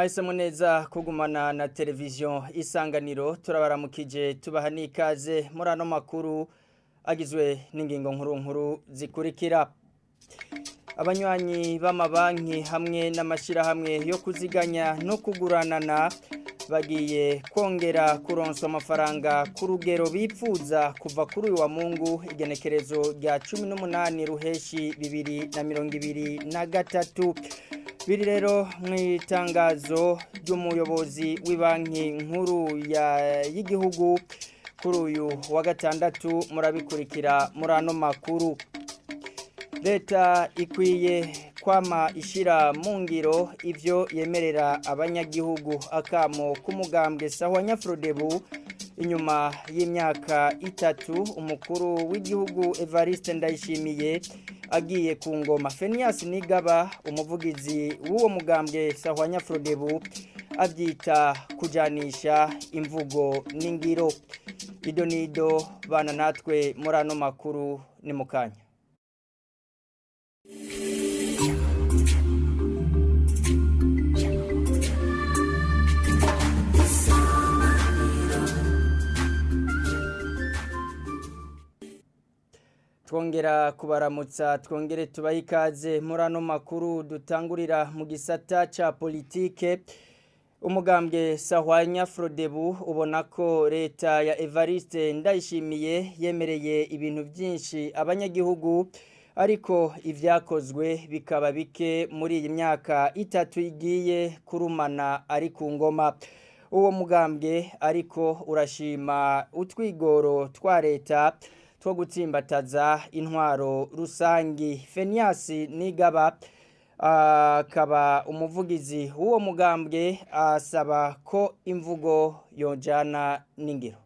Mwahisemo neza kugumana na televiziyo Isanganiro. Turabaramukije, tubaha n'ikaze muri ano makuru agizwe n'ingingo nkuru nkuru zikurikira: Abanywanyi b'amabanki hamwe n'amashyirahamwe yo kuziganya no kuguranana bagiye kongera kuronswa amafaranga ku rugero bipfuza kuva kuri uyu wa Mungu, igenekerezo rya 18 Ruheshi 2023. Biri rero mu itangazo ry'umuyobozi w'ibanki nkuru y'igihugu kuri uyu wa gatandatu. Murabikurikira muri ano makuru. Leta ikwiye kwama ishira mu ngiro ivyo yemerera abanyagihugu, akamo k'umugambwe Sahwanya Frodebu inyuma y'imyaka 3 umukuru w'igihugu Evariste Ndayishimiye agiye ku ngoma. Fenias Nigaba, umuvugizi w'uwo mugambwe Sahwanya Frodebu, abyita kujanisha imvugo n'ingiro. Idonido bana natwe muri ano makuru ni mukanya. Twongera kubaramutsa, twongere tubahe ikaze muri ano makuru dutangurira mu gisata ca politike. Umugambwe Sahwanya Frodebu ubona ko leta ya Evariste Ndayishimiye yemereye ibintu byinshi abanyagihugu, ariko ivyakozwe bikaba bike muri iyi myaka 3 igiye kurumana ari ku ngoma. Uwo mugambwe ariko urashima utwigoro twa leta two gutsimbataza intwaro rusangi. Fenias Nigaba akaba umuvugizi w'uwo mugambwe, asaba ko imvugo yojana n'ingiro.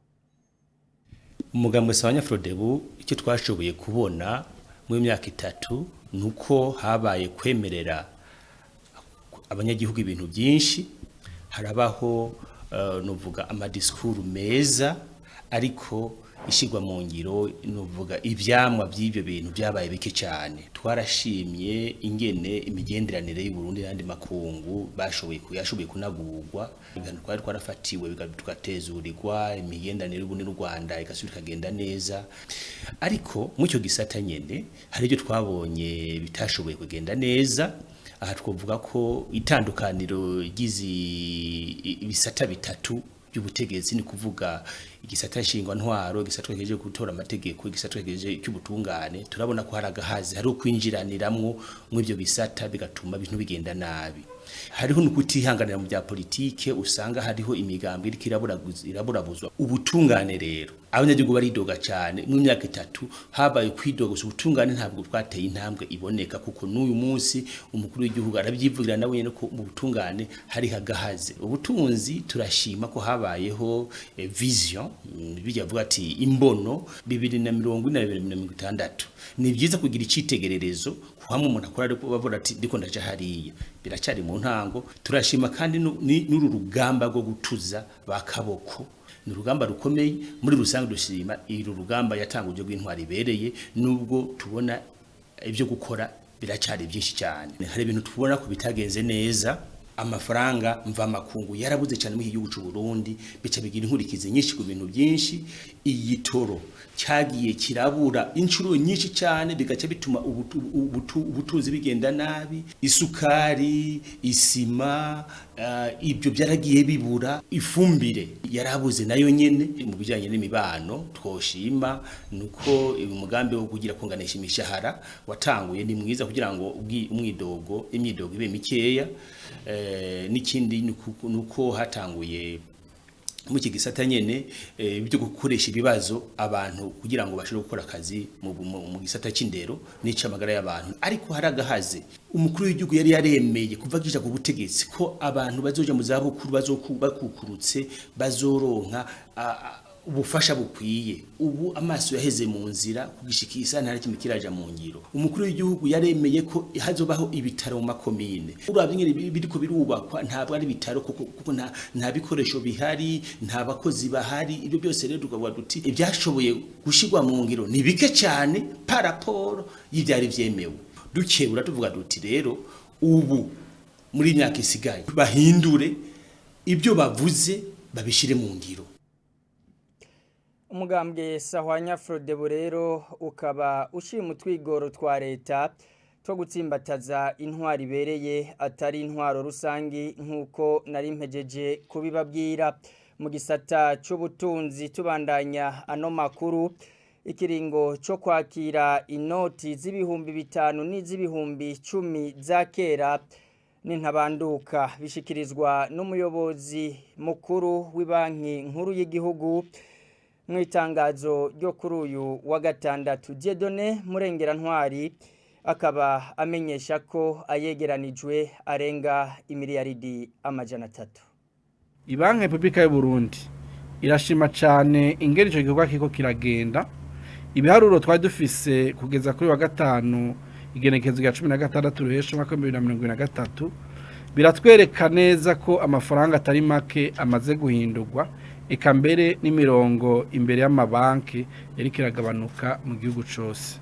Umugambwe Sahwanya Frodebu, icyo twashoboye kubona mu myaka 3 nuko habaye kwemerera abanyagihugu ibintu byinshi, harabaho nuvuga amadisikuru meza, ariko ishigwa mu ngiro, nuvuga ivyamwa by'ibyo bintu, byabaye bike cyane. Twarashimye ingene imigenderanire y'u Burundi n'andi makungu bashoboye yashoboye kunagurwa, ibintu twari twarafatiwe tugatezurirwa, imigenderanire y'u Burundi n'u Rwanda igasubira ikagenda neza. Ariko mu cyo gisata nyene hari ibyo twabonye bitashoboye kugenda neza. Aha twovuga ko itandukaniro ry'izi ibisata bitatu by'ubutegetsi, ni kuvuga igisata nshingwa ntwaro, igisata keje gutora amategeko, igisata keje cy'ubutungane, turabona ko hari agahazi, hari ukwinjiraniramwo mu ivyo bisata, bigatuma ibintu bigenda nabi. Hariho nukutihanganira mu bya politike, usanga hariho imigambi iriko iraburabuzwa. Ubutungane rero, abanyagihugu baridoga cyane. Mu myaka 3 habaye kwidoga gusa, ubutungane ntabwo bwateye intambwe iboneka, kuko n'uyu munsi umukuru w'igihugu arabyivugira nawe nyene ko mu butungane hari hagahaze. Ubutunzi, turashima ko habayeho vision, bijya vuga ati imbono 2040 na 2060. Ni byiza kugira icitegererezo hamwe umuntu akora, ariko bavuga ati ndiko ndaja hariya, biracyari mu ntango. Turashima kandi n'uru rugamba rwo gutuza bakaboko, ni urugamba rukomeye. Muri rusange dushima uru rugamba yatanguje rw'intwari ibereye, nubwo tubona ibyo gukora biracyari byinshi cyane. Hari ibintu tubona ko bitagenze neza. Amafaranga mvamakungu yarabuze cyane mu gihugu cy'u Burundi, bica bigira inkurikizi nyinshi ku bintu byinshi. Igitoro cyagiye kirabura inshuro nyinshi cyane, bigaca bituma ubutunzi bigenda nabi. Isukari, isima, ibyo byaragiye bibura, ifumbire yarabuze nayo nyene. Mu bijyanye n'imibano, twoshima nuko umugambi wo kugira kunganisha imishahara watanguye, ni mwiza kugira ngo imyidogo ibe mikeya. N'ikindi nuko hatanguye mu iki gisata nyene byo gukoresha ibibazo abantu kugira ngo bashobore gukora akazi mu gisata c'indero n'icamagara y'abantu, ariko hari agahaze. Umukuru w'igihugu yari yaremeye kuva akija ku butegetsi ko abantu bazoja mu zabukuru bakukurutse bazoronka ubufasha bukwiye. Ubu amaso yaheze mu nzira, kugishikisa ntari kimwe kiraja mu ngiro. Umukuru w'igihugu yaremeye ko hazobaho ibitaro mu makomine. Uravye ingene biriko birubakwa, ntabwo ari ibitaro, kuko nta bikoresho bihari, nta bakozi bahari. Ibyo byose rero tukavuga duti ibyashoboye gushirwa mu ngiro ni bike cyane par rapport y'ivyari vyemewe. Dukebura tuvuga duti rero ubu Muri imyaka isigaye bahindure ibyo bavuze, babishire mu ngiro. Umugambwe Sahwanya Frodebu rero ukaba ushima utwigoro twa leta two gutsimbataza intwaro ibereye, atari intwaro rusangi, nk'uko nari mpejeje kubibabwira. Mu gisata c'ubutunzi, tubandanya ano makuru, ikiringo co kwakira inoti z'ibihumbi 5 n'iz'ibihumbi 10 za kera n'intabanduka, bishikirizwa n'umuyobozi mukuru w'ibanki nkuru y'igihugu mu itangazo ryo kuri uyu wa gatandatu. Dieudonné Murengera-Ntwari akaba amenyesha ko ayegeranijwe arenga imiliyaridi 300. Ibanki Repubulika y'u Burundi irashima cyane ingene ico gikorwa kiriko kiragenda. Ibiharuro twari dufise kugeza kuri wa gatanu, igenekezo rya 16 Ruhesha umwaka 2023, biratwereka neza ko amafaranga atari make amaze guhindurwa, eka mbere n'imirongo imbere y'amabanki yariko iragabanuka mu gihugu cose.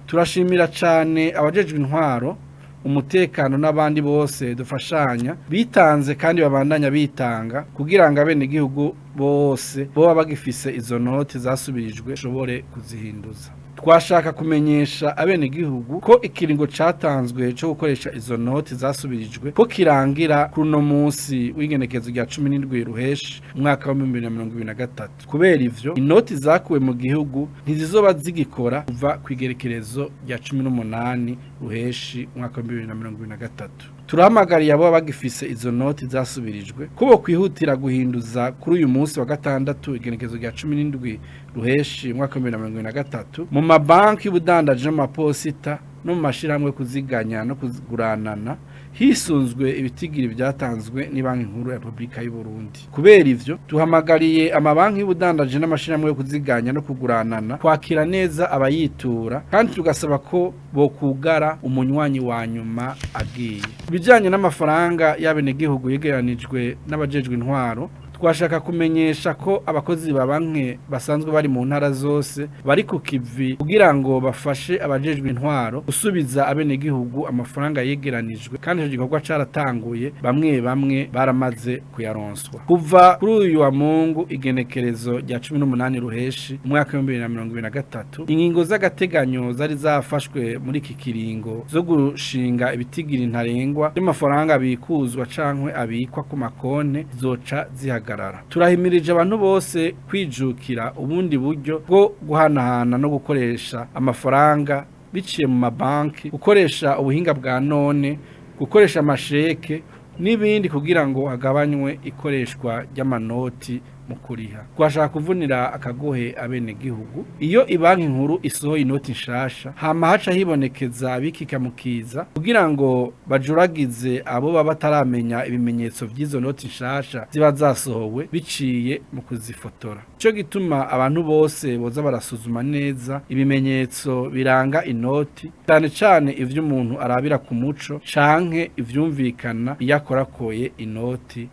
Turashimira cyane abajejwe intwaro, umutekano n'abandi bose dufashanya bitanze kandi babandanya bitanga kugira ngo abenegihugu bose boba bagifise izo noti zasubirijwe bashobore kuzihinduza. Twashaka kumenyesha abenegihugu ko ikiringo catanzwe co gukoresha izo noti zasubirijwe ko kirangira kuri uno munsi w'igenekezo rya 17 Ruheshi umwaka wa 2023. Kubera ivyo, inoti zakuwe mu gihugu ntizizoba zigikora kuva ku igerekerezo rya 18 Ruheshi umwaka wa 2023. Turahamagariye abo bagifise izo noti zasubirijwe ko bo kwihutira guhinduza kuri uyu munsi wa gatandatu, igenekezo rya 17 Ruheshi umwaka wa 2023, mu mabanki y'ubudandaji n'amaposita no mu mashirahamwe kuziganya no kuguranana, hisunzwe ibitigiri byatanzwe n'ibanki nkuru ya Republika y'u Burundi. Kubera ivyo, duhamagariye amabanki y'ubudandaji n'amashirahamwe yo kuziganya no kuguranana kwakira neza abayitura, kandi tugasaba ko bokugara umunywanyi wa nyuma agiye. Bijanye n'amafaranga y'abenegihugu yegeranijwe n'abajejwe intwaro, twashaka kumenyesha ko abakozi ba banki basanzwe bari mu ntara zose bari ku kivi kugira ngo bafashe abajejwe intwaro gusubiza abenegihugu amafaranga yegeranijwe, kandi ico gikorwa caratanguye, bamwe bamwe baramaze kuyaronswa. Kuva kuri uyu wa Mungu, igenekerezo rya 18 Ruheshi umwaka wa 2023, ingingo z'agateganyo zari zafashwe muri iki kiringo zo gushinga ibitigiri ntarengwa by'amafaranga abikuzwa cankwe abikwa ku makonte zoca zihagarara. Turahimirije abantu bose kwijukira ubundi buryo bwo guhanahana no gukoresha amafaranga biciye mu mabanki, gukoresha ubuhinga bwa none, gukoresha amasheke n'ibindi, kugira ngo hagabanywe ikoreshwa ry'amanoti mu kuriha. Twashaka kuvunira akagohe abenegihugu: iyo ibanki nkuru isohoye inoti nshasha, hama haca hibonekeza abikikamukiza kugira ngo bajuragize abo baba bataramenya ibimenyetso vy'izo noti nshasha ziba zasohowe biciye mu kuzifotora. Ico gituma abantu bose boza barasuzuma neza ibimenyetso biranga inoti, cyane cyane ivyo umuntu arabira ku muco canke ivyumvikana iyo akorakoye inoti.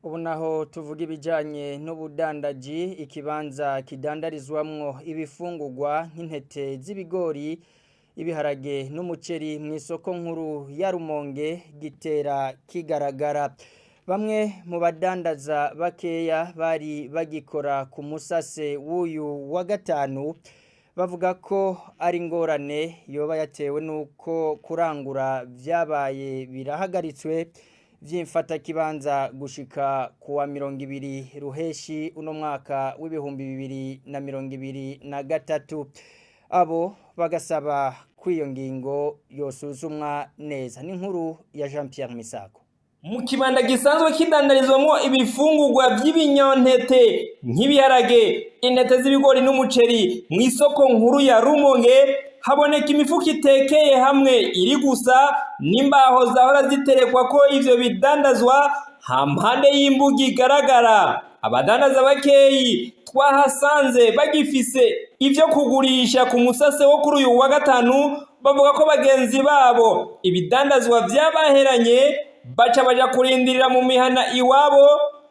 Ubu naho tuvuga ibijyanye n'ubudandaji. Ikibanza kidandarizwamwo ibifungurwa nk'intete z'ibigori, ibiharage n'umuceri mu isoko nkuru ya Rumonge gitera kigaragara. Bamwe mu badandaza bakeya bari bagikora ku musase w'uyu wa gatanu bavuga ko ari ingorane yoba yatewe n'uko kurangura byabaye birahagaritswe vy'imfatakibanza gushika kuwa 20 Ruheshi uno mwaka w'2023. Abo bagasaba ko iyo ngingo yosuzumwa neza. N'inkuru ya Jean Pierre Misago. Mu kibanda gisanzwe kidandarizwamo ibifungurwa by'ibinyontete nk'ibiharage, intete z'ibigori n'umuceri mu isoko nkuru ya Rumonge, haboneka imifuko itekeye hamwe iri gusa n'imbaho zahora ziterekwa ko ivyo bidandazwa hampande y'imbuga igaragara. Abadandaza bakeyi twahasanze bagifise ivyo kugurisha ku musase wo kuri uyu wa gatanu bavuga ko bagenzi babo ibidandazwa vyabaheranye, baca baja kurindirira mu mihana iwabo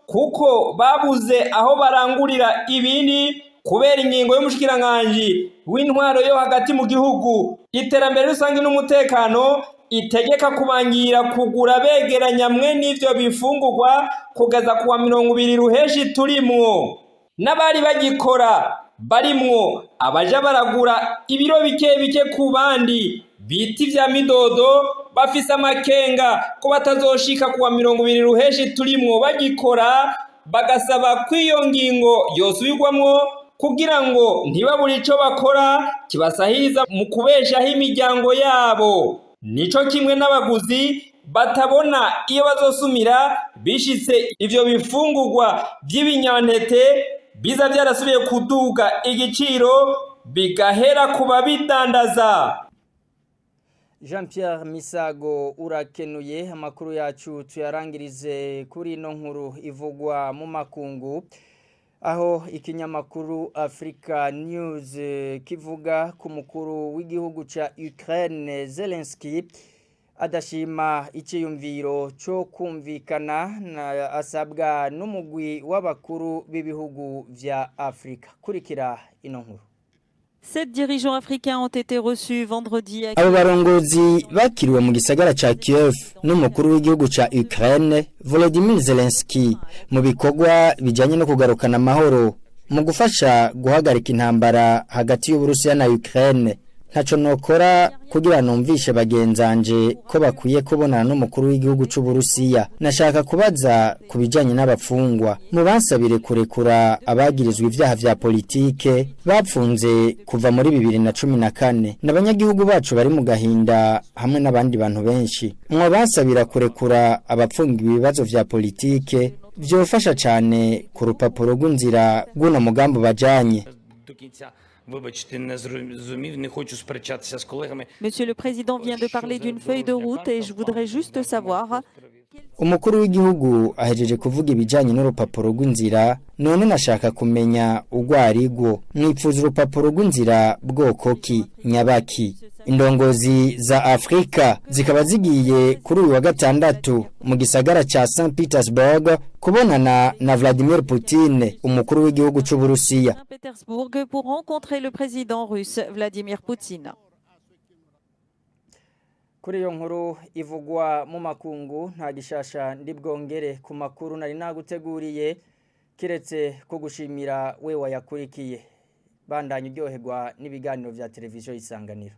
kuko babuze aho barangurira ibindi kubera ingingo y'umushikiranganji w'intwaro yo hagati mu gihugu, iterambere rusange n'umutekano. itegeka kubangira kugura begeranya mwe n'ivyo bifungurwa kugeza kuwa 20 ruheshi turimwo. N'abari bagikora barimwo abaja baragura ibiro bike bike ku bandi bita ivya midodo bafise amakenga ko batazoshika kuwa 20 ruheshi turimwo bagikora, bagasaba ko iyo ngingo yosubirwamwo kugira ngo ntibabure ico bakora kibasahiriza mu kubeshaho imiryango yabo. Nico kimwe n'abaguzi batabona iyo bazosumira bishitse ivyo bifungurwa vy'ibinyantete biza vyarasubiye kuduga igiciro bigahera ku babidandaza. Jean Pierre Misago urakenuye. Amakuru yacu tuyarangirize kuri ino nkuru ivugwa mu makungu, aho ikinyamakuru Africa News kivuga ku mukuru w'igihugu ca Ukraine Zelensky adashima iciyumviro cyo kumvikana na asabwa n'umugwi w'abakuru b'ibihugu vya Afrika. Kurikira ino nkuru. Sept dirigeants africains ont été reçus vendredi à Abo barongozi bakiriwe mu gisagara ca Kiev n'umukuru w'igihugu ca Ukraine Volodymyr Zelensky mu bikorwa bijanye no kugarukana amahoro mu gufasha guhagarika intambara hagati y'Uburusiya na Ukraine. Ntaco nokora kugira numvishe bagenzanje ko bakwiye kubonana n'umukuru w'igihugu c'Uburusiya. Nashaka kubaza ku bijanye n'abafungwa, mubansabire kurekura abagirizwa ivyaha vya politike bapfunze kuva muri 2014, n'abanyagihugu bacu bari mu gahinda hamwe n'abandi bantu benshi. Mwabansabira kurekura abapfungiwe ibibazo vya politike, vyofasha cane ku rupapuro rw'inzira rw'uno mugambi bajanye. До кінця, вибачте, не зрозумів, не хочу сперечатися з колегами. Monsieur le Président vient de parler d'une feuille de route et je voudrais juste savoir Umukuru w'igihugu ahejeje kuvuga ibijanye n'urupapuro rw'inzira, none nashaka kumenya urwo arirwo. Mwipfuza urupapuro rw'inzira bwoko ki nyabaki? Indongozi za Afrika zikaba zigiye kuri uyu wa gatandatu mu gisagara ca St Petersburg kubonana na Vladimir Putin, umukuru w'igihugu c'Uburusiya. Saint-Pétersbourg pour rencontrer le président russe Vladimir Poutine. Kuri iyo nkuru ivugwa mu makungu nta gishasha ndi bwongere ku makuru nari naguteguriye, kiretse ko gushimira we wayakurikiye. Bandanya uryoherwa n'ibiganiro vya televiziyo Isanganiro.